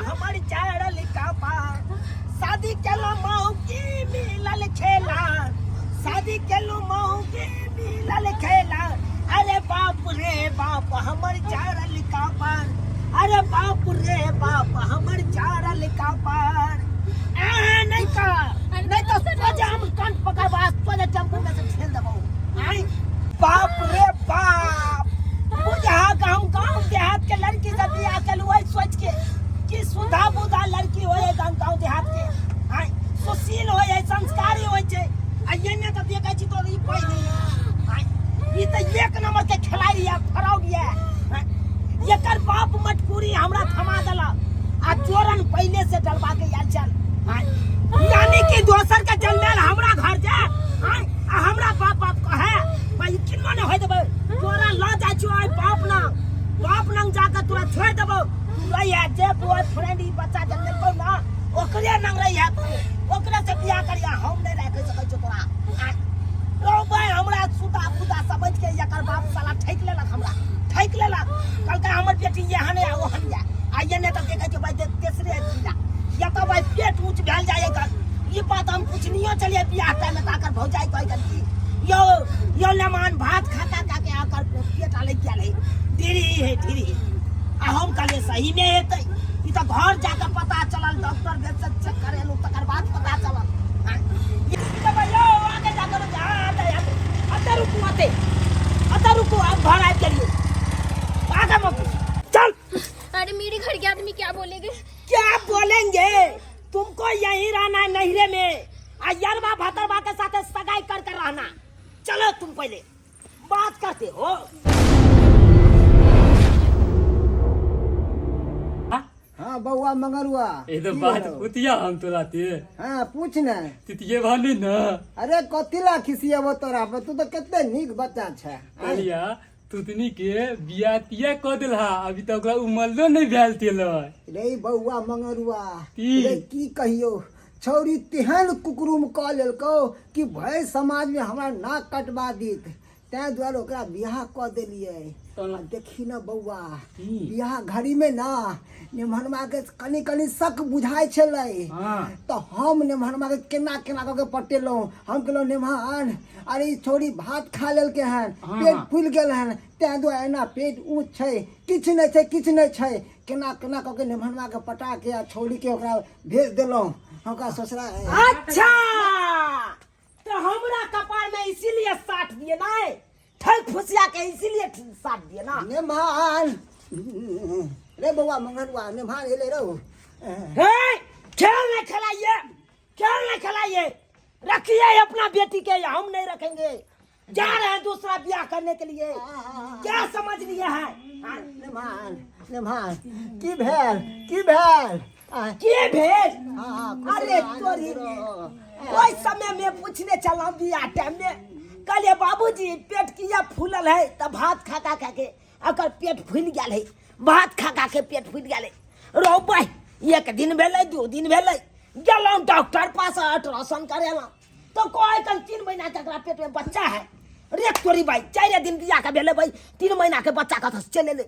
हमर चढ़ल कपार। शादी केलहुँ मौगी मिलल खेला, शादी केलहुँ मौगी मिलल खेला। अरे बाप रे बाप हमर चढ़ल कपार, अरे बाप रे बाप हमर चढ़ल कपार। एहन नहि कर, नहीं तो सोझे हम कंठ पकड़बा, सोझे टेम्पू में से ठेल देबौ। आँय बाप रे बाप, बुझा के हम गांव देहात के लड़की से बियाह केलहुँ ओहि सोच के कि सुधा बुधा लड़की होय है गांव गांव देहात के, आँय सुशील होय है, संस्कारी होय छै। आ एने तऽ देखै छी तो ई पहिने, आँय ई तऽ एक नंबर के खिलाड़ी है, फ्रॉड है। आँय, एकर बाप मटकुरी हमरा थमा देलक आ चोरन पहले से डलवा के आयल छल। आँय, यानी कि दोसर के जन्मेल हमरा घर जाय, आँय, आ हमरा बाप बाप कहे भाई किन्नो ने होय देबै। तोरा ल जाइ छियो आइ बाप नंग, बाप नंग जाके तोरा छोड़ि देबौ। तू रहिहे जे बॉयफ्रेंड ई बच्चा जन्मेलकौ ना ओकरे नंग रहिहे, तू ओकरे से बियाह करिहे, हम नहि राखि सकै छियौ तोरा। आँय रौ भाई, हमरा सुधा बुधा समझ के एकर बाप साला ठकि लेलक, हमरा ठकि लेलक। कहलकै हमर बेटी एहन है ओहन है, आ एने तऽ देखै छियै भाई तेसरे जिला या तऽ भाई पेट ऊँच भेल जाय एकर। ई बात हम पुछनियो छलियै बियाह टाइम में, ताकर भौजाई कहै छल कि यो यो लेमान भात खाता खा के आकर पेट आले गेल है, ढेरी है ढेरी है। आ हम कहलियै सही में हेतै ई तऽ घर जाके पता चलल, डॉक्टर भेज से चेक करेलहुँ तकर बाद पता चलल। हाँ, ये तऽ भाई यौ, आगे जाके रुक, हाँ, आते, आते। अतऽ रुकू, अतै। अतऽ रुकू, हम घर आबि गेलियै। आगे मत चल। अरे मेरे घर के आदमी क्या बोलेंगे? क्या बोलेंगे? तुमको यहीं रहना है नहिरे में, आ यरवा भतरवा के साथ सगाई कर कर रहना। चलो तुम पहले बात करते हो। हाँ बउआ मंगरुआ, ए तो की बात भेलौ? पुतिया हम तोरा ते। हाँ पूछ ने। तितिये भाली न। अरे कथी ला खिसियाबो तोरा पर, तू तो कते नीक बच्चा छै। कहलिया तुतनी के बिया तिया क देलहा, अभी तक ओकरा उमरलो नहीं भेल तेल। रे बउआ मंगरुआ, की? रे की कहियो, छौरी तेहन कुकरुम क लेलकौ कि भय समाज में हमरा नाक कटवा दीत, तैं दुआरे ओकरा बियाह क देलियै। तहन? आ देखी न बौआ, की? बियाह घड़ी में ना नेमहनमा के कनी कनी शक बुझाइ छलै। तऽ हम नेमहनमा के केना केना कऽ के पटेलहुँ। हम कहलहुँ नेमहान, अरे ई छौरी भात खा लेलकै हन, पेट फूलि गेल हन, तैं दुआरे एना पेट ऊँच छै, किछु नहि छै, किछु नहि छै। केना केना कऽ के नेमहनमा के पटा के आ छौरी के ओकरा भेज देलहुँ ओकरा ससुरा। अच्छा तो हमरा कपार में इसीलिए साट दिए ना, ठग फुसिया के इसीलिए साट दिए ना। नेमहान रे बौआ मंगरुआ, नेमहान एले रहो। हे खेल नहीं खिलाइए, खेल नहीं खिलाइए, रखिए अपना बेटी के, हम नहीं रखेंगे, जा रहे हैं दूसरा ब्याह करने के लिए। क्या समझ लिए हैं? हाँ? नेमहान नेमहान, की भेल, की भेल? आ, के भेल? हाँ, खुश अरे रहो, तोरी आनंद रहो। ओहि समय में पूछने चला बियाह टाइम में, कहलिए बाबूजी पेट किया फूलल है? तऽ भात खा खा खा के अकर पेट फूलि गेल है, भात खा खा के पेट फूलि गेल है। रौ भाई, एक दिन भेलै, दू दिन भेलै, गेलहुँ डॉक्टर पास, अल्ट्रासाउंड करेलहुँ तो कहै कल 3 महीना के एकरा पेट में बच्चा है। रे तोरी भाई, 4 दिन बियाह के भेलै भाई, 3 महीना के बच्चा कतऽ से चलि एलै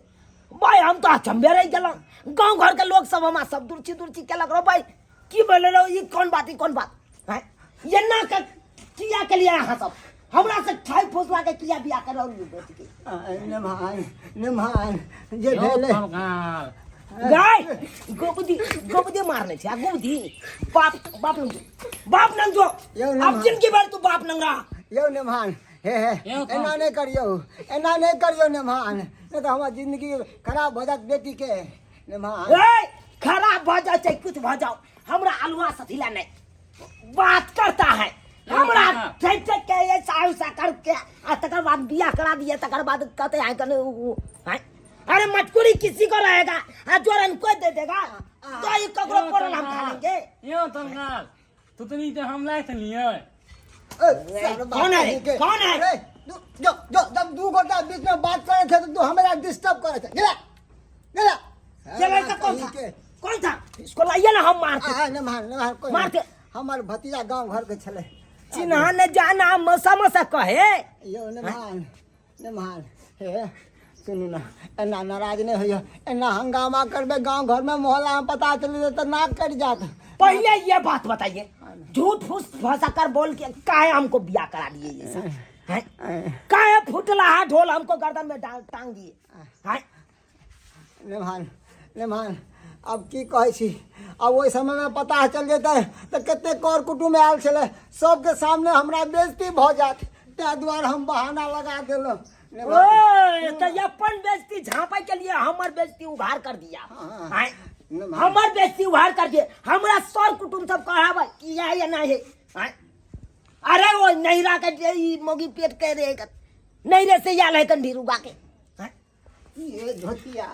भाई? हम तऽ अचंभे रहि गेलहुँ। गाँव घर के लोग सब हमरा सब दुर्ची दुर्ची केलक, रौ भाई की भेलै रौ, ई कोन बात, ई कोन बात हैं? एना के किया केलियै अहाँ सब? हमरा से ठग फुसला के किया बियाह करौ बेटी के? नेमहान नेमहान, जे भेलै गाय गोबदी गोबदी मारने छै आ गोबदी बाप बाप नंग जो, बाप नंग जो। यौ नेमहान। अब जिंदगी भर तू बाप नंग रहा। यौ नेमहान, हे हे, यौ कौन? एना नहि करियौ, एना नहि करियौ नेमहान, नहि तऽ हमर जिंदगी खराब भऽ जायत बेटी के। नेमहान ए खराब भऽ जाओ चाहे कुछ भऽ जाओ, हमरा अलुआ सथिला नहीं बात करता है। हमरा ठेक ठेक के ऐसा ऐसा करके आ तकर बाद बियाह करा दिए, तकर बाद कहते हैं कने हैं? अरे मटकुरी किसी को रहेगा आ जोरन कोई दे देगा तो ये ककरो पड़ल हम खा लेंगे। यो तंगाल तुतनी ते हम लायक नहीं है। ए, साला कौन है? बाप के। कौन है? अरे, जो जो जब दू गोटा बीच में बात करे थे तो तू हमारा डिस्टर्ब करे थे। गेला गेला। ये लड़का कौन था? कहीं के। कौन था? इसको लाइए ना, हम मारते। आ, नेमहान नेमहान, कोई मारते। हमर भतीजा गांव घर के छले। चिन्हा न जाना मसा मसा कहे। यौ नेमहान नेमहान, हे सुनू ने, एना नाराज नहि होइए, एना हंगामा करबै गाँव घरमे, मोहल्लामे पता चलि जेतै तऽ नाक कटि जायत। पहले ये बात बताइए, झूठ फूस फंसा कर बोल के काहे हमको बिया करा दिए ये सब हैं? काहे फुटला है ढोल हमको गर्दन में डाल टांग दिए हैं? नेमान, नेमान, आब की कहै छी, आब ओहि समयमे पता चलि जेतै तऽ कतेक कर कुटुम्ब आयल छलै, सबके सामने हमरा बेइज्जती भऽ जायत, ताहि दुआरे हम बहाना लगा देलहुँ। ओ तो अपन बेइज्जती झांपे के लिए हमर बेइज्जती उघार कर दिया। हाँ। हैं? नेमान। हमर बेइज्जती उघार कर दिए, हमरा सर कुटुम्ब सब कहावे कि या या नहीं है। हैं? अरे वो नैरा के जे ई मोगी पेट के रे नैरे से याल है कंढी रुगा के। हैं? ये धोतिया,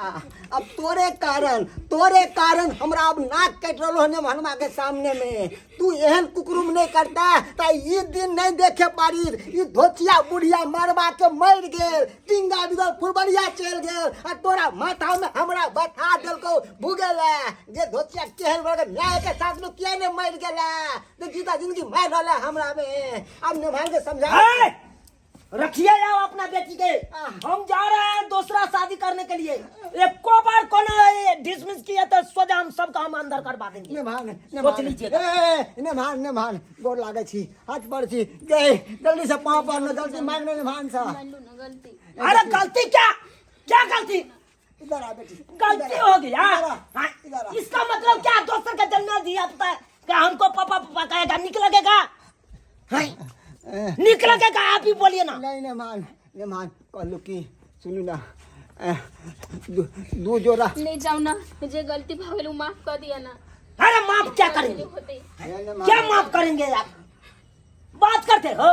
अब तोरे कारण, तोरे कारण हमरा अब नाक कटि रहलो हन हनुमा के सामने में। तू एहन कुकरुम नहीं करता त ई दिन नहीं देखे पारी। ई धोतिया बुढ़िया मरबा के मर गेल, टिंगा बिगल फुलबरिया चल गेल, आ तोरा माथा में हमरा बैठा देलको भूगेल जे धोतिया केहन भऽ गेल, न्याय के साथ में किया नहीं मर गेल, तो जीता जिंदगी मार रहल है हमरा में। अब निभान के समझा ए! रखिए आओ अपना बेटी के, हम जा रहे हैं दूसरा शादी करने के लिए। एको बार कोनो डिसमिस किया तो सोजा हम सबका हम अंदर करवा देंगे। निभान, सोच निभान। लीजिए। ए, निभान, निभान, गोर लागै छी, हाथ पर छी, गए जल्दी से पाँव पर न गलती मांगने निभान सा। मान लू ना गलती। अरे गलती क्या, क्या गलती? इधर आ बेटी, गलती इधर आ, हो गया। इधर आ, हाँ, इधर आ। इसका मतलब क्या दोसर का जन्म दिया पता है क्या हमको पापा पापा कहेगा निक लगेगा? हाँ, ए, निक लगेगा? आप ही बोलिए ना। नहीं, नहीं मान, नहीं मान, कहलू की सुनू ना, ए, दू जोड़ा ले जाओ ना, जे गलती भऽ गेल उ माफ कर दिया ना। अरे माफ क्या करेंगे? होते। नहीं, नहीं मान। क्या माफ करेंगे आप? बात करते हो।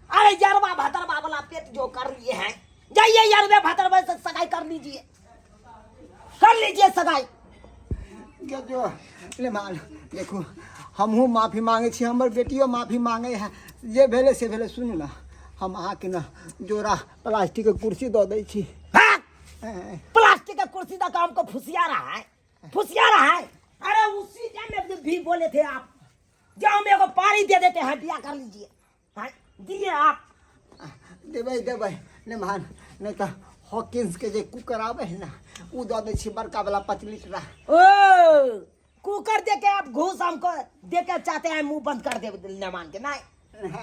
अरे यारवा भतरवा वाला पेट जो कर लिए हैं, जाइए यारवे भतरवा से सगाई कर लीजिए, कर लीजिए सगाई। के जो ले मान, देखो हमहूँ माफी मांगे छी, हमर बेटियो माफी मांगे है, जे भेलै से भेलै। सुनू ना, हम अहाँके ना जोड़ा प्लास्टिक के कुर्सी दऽ दै छी। हाँ? ए, प्लास्टिक का कुर्सी दऽ के हमको फुसिया रहा है, फुसिया रहा है। अरे उसी टाइम में भी बोले थे आप, जाओ मेरे को पानी दे देते हैं, बिया कर लीजिए। हाँ, दिए आप। देबै, देबै नहि मान, नहि तऽ हॉकिंस के जे कुकर आबै है ना, ओ दऽ दै छी बड़का वाला 5 लीटरा। ओ कुकर दे के आप घूस हमको दे के चाहते हैं मुंह बंद कर दे नमान के, नहीं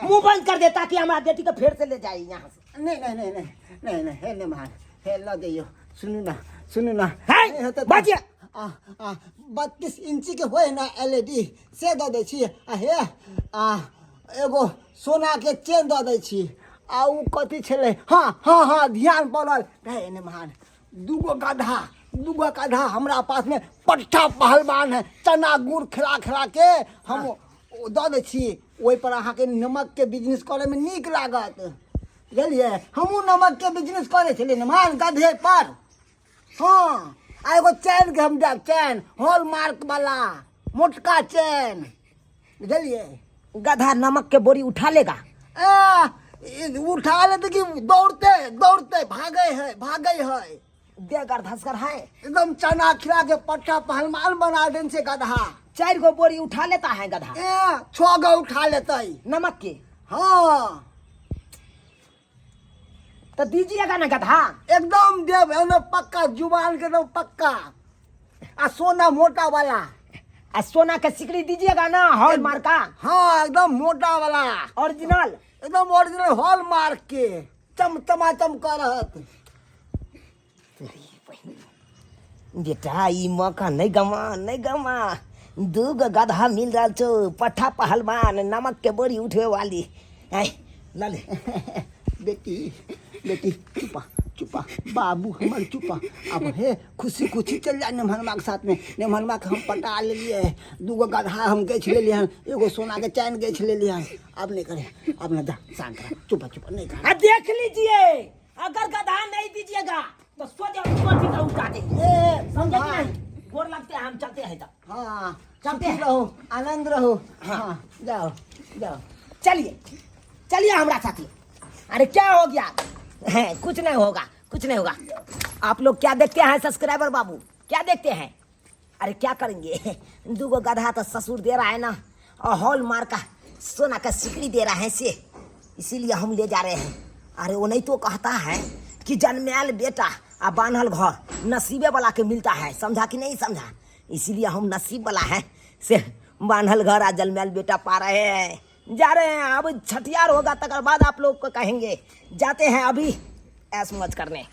मुंह बंद कर दे ताकि हमारा बेटी को फिर से ले जाए यहाँ से। नहीं, नहीं, नहीं, नहीं, नहीं, नहीं, हे नहीं मान, हे ल जइयो। सुनू ना, सुनू ना। है, नहीं होतै तऽ बाजिए। आ, आ, 32 इंची के होय ना एल ई डी से दऽ दै छी, आ हे, आ, एगो सोना के चेन दऽ दै छी, आ उ कथी छलै, हाँ, हाँ, हाँ, ध्यान पड़ल। हे ने महान, दूगो गधा, दूगो गधा हमरा पास में पट्टा पहलवान है, चना गुड़ खिला खिला के हम ओ दऽ दै छी, ओहि पर अहाँके नमक के बिजनेस करे में नीक लागत, बुझलियै? हमहूँ नमक के बिजनेस करै छलियै नमान गधे पर। हाँ, आ एगो चैन के हम देब, चैन हॉल मार्क वाला मोटका चैन, बुझलियै? गधा नमक के बोरी उठा लेगा? आ, ई उठा लेते कि दौड़ते दौड़ते भागे है, भागे है। देगर धसकर है, एकदम चना खिला के पट्टा पहलवान बना देन से गधा। 4 गो बोरी उठा लेता है गधा? ए, 6 गो उठा लेते नमक के। हाँ। तो दीजिएगा ना गधा? एकदम देव, एकदम पक्का जुबान के एकदम पक्का, आ सोना मोटा वाला। आ सोना के सिकड़ी दीजिएगा ना हॉल मार्क का? हाँ, एकदम मोटा वाला। ओरिजिनल? एकदम ओरिजिनल हॉल मार्क के, चम चमाचम करत। बेटा ई मौका नहीं गमा, नहीं गमा। 2 गो गधा मिल रहा छो, पट्ठा पहलवान, नमक के बोरी उठे वाली। ऐ, ला ले। बेटी, बेटी, चुपा, चुपा, बाबू हमर चुपा। अब हे खुशी खुशी चल जा नेमहनमा के साथ में। नेमहनमा के हम पटा लेलिए, 2 गो गधा हम गछि लेलिए हन, एगो सोना के चैन गछि लेलिए हन। अब नहीं करे, अब ना जा, शांत रह, चुपा, चुपा, नहीं कर। आ देख लीजिए, अगर गधा नहीं दीजिएगा तो सो जाओ, कोठी का उठा देंगे। ए, समझे कि हाँ। नहीं? गोर लगते हैं, हम चलते हैं तब। हाँ, चलते सुखी हैं। रहो, आनंद रहो। हाँ, जाओ, जाओ। चलिए, चलिए हमारा साथी। अरे क्या हो गया? है, कुछ नहीं होगा, कुछ नहीं होगा। आप लोग क्या देखते हैं सब्सक्राइबर बाबू, क्या देखते हैं? अरे क्या करेंगे, 2 गो गधा तो ससुर दे रहा है ना, और हॉल मार का सोना का सिकड़ी दे रहा है से, इसीलिए हम ले जा रहे हैं। अरे वो नहीं तो कहता है कि जन्मायल बेटा आ बान्हल घर नसीबे वाला के मिलता है, समझा कि नहीं समझा? इसीलिए हम नसीब वाला है से बान्हल घर आ जन्मायल बेटा पा रहे हैं। जा रहे हैं, अब छठियार होगा तकर बाद आप लोग को कहेंगे। जाते हैं अभी ऐश मौज करने।